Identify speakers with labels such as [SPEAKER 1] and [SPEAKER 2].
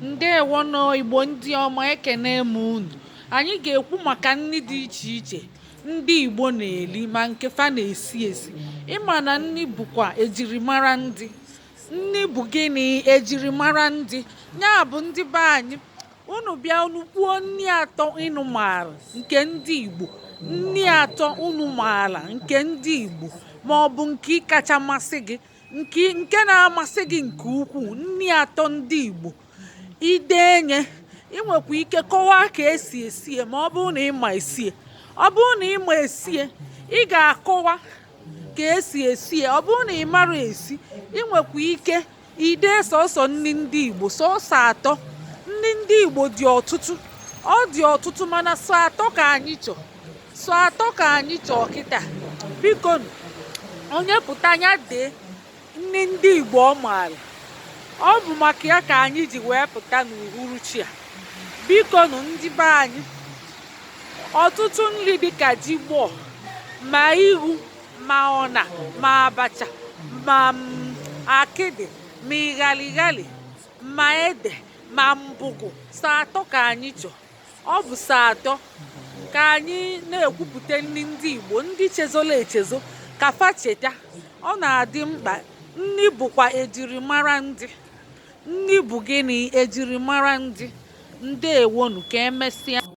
[SPEAKER 1] Ǹdeèwonù Ìgbò ndị ọma, ekene m unu. Anyị ga-ekwu maka nni dị iche iche ndị Igbo na-eli, ma nke fa na-esi esi. Ịma na nni bụkwa ejirimara ndị. Nni bụ gịnị? Ejirimara ndị. Ya bụ, ndị be anyị, unu bịa, unu kwuo nni atọ unu maara nke ndị Igbo, nni atọ unu maara nke ndị Igbo, ma ọ bụ nke kacha masị gị, nke na-amasị gị nke ukwuu, nni atọ ndị Igbo. Idenye, ị nwekwa ike kọwaa ka esi esie ma ọ bụrụ na ị ma esie. Ọ bụrụ na ị ma esie, ị ga-akọwa ka esi esie. Ọ bụrụ na ị mara esi, ị nwekwa ike ide sọsọ nni ndị Igbo, sọsọ atọ. Nni ndị Igbo dị ọtụtụ, ọ dị ọtụtụ, mana sọ atọ ka anyị chọ, sọ atọ ka anyị chọọ kịta. Biko, onye pụta ya dee nni ndị Igbo ọ maara. Ọ bụ maka ya ka anyị ji wee pụta n'uhuruchi a. Biko nụ, ndị be anyị, ọtụtụ nri dịka ji gbọọ, ma ihu, ma ọna, ma abacha, ma akịdị, ma ịghalighali, ma ede, ma mbụgụ. Sọ atọ ka anyị chọ. Ọ bụ sọ atọ ka anyị na-ekwupụta nri ndị Igbo. Ndị chezola echezo, ka fa cheta, ọ na-adị mkpa. Nri bụkwa ejirimara ndị. Nri bụ gịnị? Ejirimara ndị. Ndewonu, ka emesịa.